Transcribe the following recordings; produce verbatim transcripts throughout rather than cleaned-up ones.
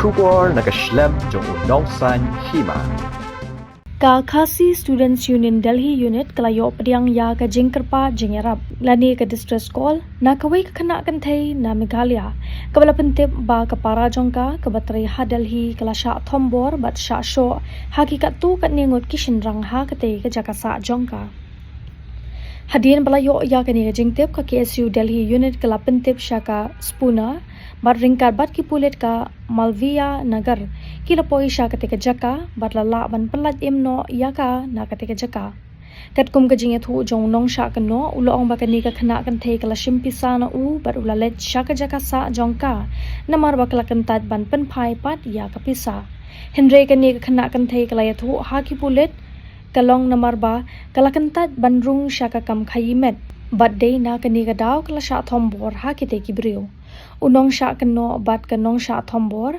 Khubor na ka shlem jong u nongsaiñ hima. Ka Khasi Students Union Delhi Unit ka la ïoh pdiang ïa ka jingkyrpad jingïarap lane ka distress call na kawei ka khynnah kynthei na Meghalaya, kaba la pyntip ba ka para jong ka kaba trei ha Delhi ka la shah thombor bad shah shoh ha ki katto katne ngut ki shynrang ha katei ka jaka sah jong ka. Hadien ba la ïoh ïa kane ka jingtip, ka K S U Delhi Unit ka la pyntip sha ka Spooner bad ryngkat bad ki pulit ka Malviya Nagar ki la poi sha katei ka jaka bad la lah ban pyllait im noh ïa ka na katei ka jaka. Katkum ka jingïathuh jong u nongshah kynnoh, u la ong ba kane ka khynnah kynthei ka la shim pisa na u bad u la leit sha ka jaka sah jong ka namar ba ka la kyntait ban pynphai pat ïa ka pisa. Hynrei kane ka khynnah kynthei ka la ïathuh ha ki pulit ka long namar ba ka la kyntait ban rung sha ka kam khaïi met bad dei na kane ka daw ka la shah thombor ha kitei ki briew. U nongshah kynnoh bad ka nongshah thombor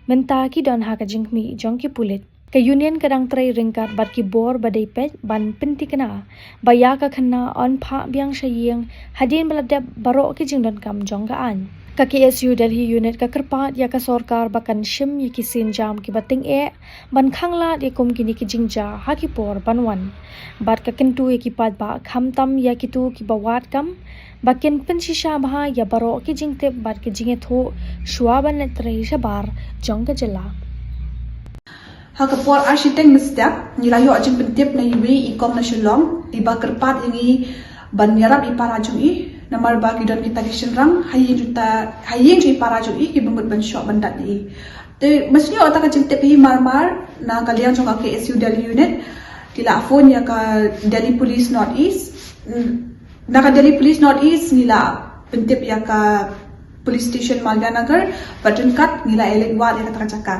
mynta ki don ha ka jingkhmih jong ki pulit. Ka Union ka dang trei ryngkat bad ki bor ba dei peit ban pynthikna ba ïa ka khynnah yn phah biang sha ïing hadien ba la dep baroh ki jingdonkam jong ka aiñ. Ka K S U Delhi Unit ka kyrpad ïa ka sorkar ba kan shim ïa ki sienjam kiba tyngeh ban khanglad ïa kum kine ki jingjia ha ki por ban wan. Bad ka kyntu ïa ki paidbah, khamtam ïa kito kiba wad kam, ba kin pynshisha bha ïa baroh ki jingtip bad ki jingïathuh shuwa ban leit trei shabar jong ka jylla. Ha ka por ar shiteng mynstep, ngi la ïoh jingpyntip na iwei i kong na Shillong iba kyrpad ïa ngi ban ïarap ïa i para jong i, namar ba ki don kita ki shynrang ha ïing jong i, ha ïing jong i para jong i kiba mut ban shoh ban dat ïa i. Te mynstep ïoh kata ka jingtip hi, mar mar na ka liang jong ka K S U Delhi Unit ki la phone ïa ka Delhi Police North East. Na ka Delhi Police North East ngi la pyntip ïa ka Police Station Malviya Nagar, bad ryngkat ngi la ïaleit wad ïa kata ka jaka.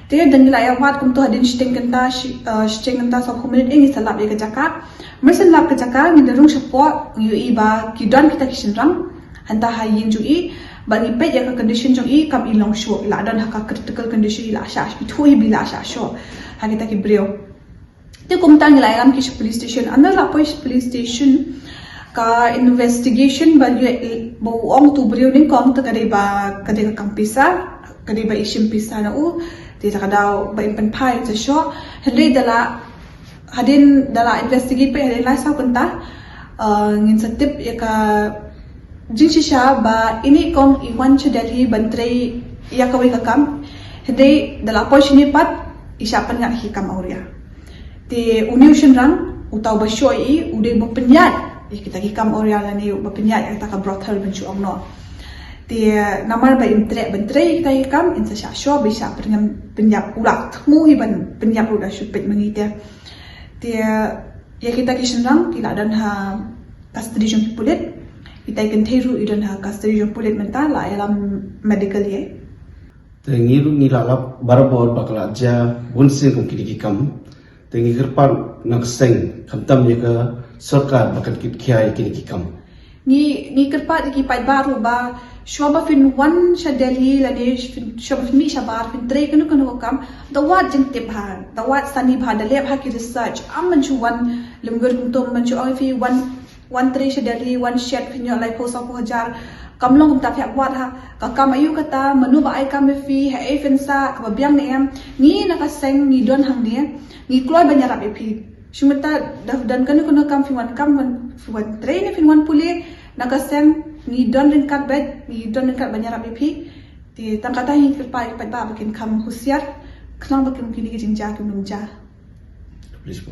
Te hadien ngi la ïa wad kumto hadien shiteng kynta, shi-, eh, shiteng kynta sawphew minit ngi sa lap ïa ka jaka. Mar shen lap ka jaka, ngi da rung shapoh, ngi ïohi ba ki don kita ki shynrang hangta ha ïing jong i, bad ngi peit ïa ka condition jong i, kam i long shuh, i la don ha ka critical condition, i la shah, i thuh hi ba i la shah shuh ha kita ki briew. Te kumta ngi la ïalam ki sha police station. Ynda la poi sha police station, ka investigation ba ïoh, ba u ong utu u briew nyngkong te ka dei ba, ka dei ka kam pisa, ka dei ba i shim pisa na u, te da ka daw ba im pynphai sa shuh. Hynrei da la, hadien da la investigate peit hadien lai saw kynta, eh, ngin sa tip ïa ka jingshisha ba ine i kong i wan sha Delhi ban trei ïa kawei ka kam. Hynrei da la poi shane pat i shah pynïap ïa ki kam awria. Te une u shynrang, uta uba shoh ïa i, u dei uba pynïaid ïa kita ki kam awria lane uba pynïaid ïa kita ka brothel ban shu ong noh. Te namar ba im treh ban trei ïa kita ki kam, in sa shah shoh ba i shah pynïap, pynïap, u la thmu hi ban pynïap ruh, da shu peit ma ngi te. Te ïa kita ki shynrang ki la don ha custody jong ki pulit. Kita i kynthei ruh i don ha custody jong pulit mynta, la ïalam medical ïa i. Te ngi ruh ngi la lap barabor ba ka la jia bunsien kum kine ki kam. Te ngi kyrpad na ka seng, khamtam ïa ka sorkar ba kan kitkhia ïa kine ki kam. Ngi, ngi kyrpad ïa ki paidbah ruh ba shuwa ba phin wan sha Delhi lane phin, shuwa ba phin mih shabar, phin trei kano kano ka kam, da wad jingtip bha, da wad sani bha, da leh bha ki research. Ym ban shu wan lum gur kumto, ym ban shu ong ïa phi wan, wan trei sha Delhi, wan shet, phin ïoh laiphew sawphew hajar. Kam long kumta, phi hap wad ha ka kam aïu kata, mano ba ai kam ïa phi, haei phin sah, kaba biang ne em. Ngi na ka seng ngi don hangne, ngi kloi ban ïarap ïa phi. Shu mynta da don kano kano kam, phi wan kam, wan, phi wan trei ne phi wan pule, na ka seng ngi don ryngkat beit, ngi don ryngkat ban ïarap ïa phi. Te tang kata hi, kyrpad ïa ki paidbah ba kin kham husiar khnang ba kin, kine ki jingjia kin ym jia. Please go.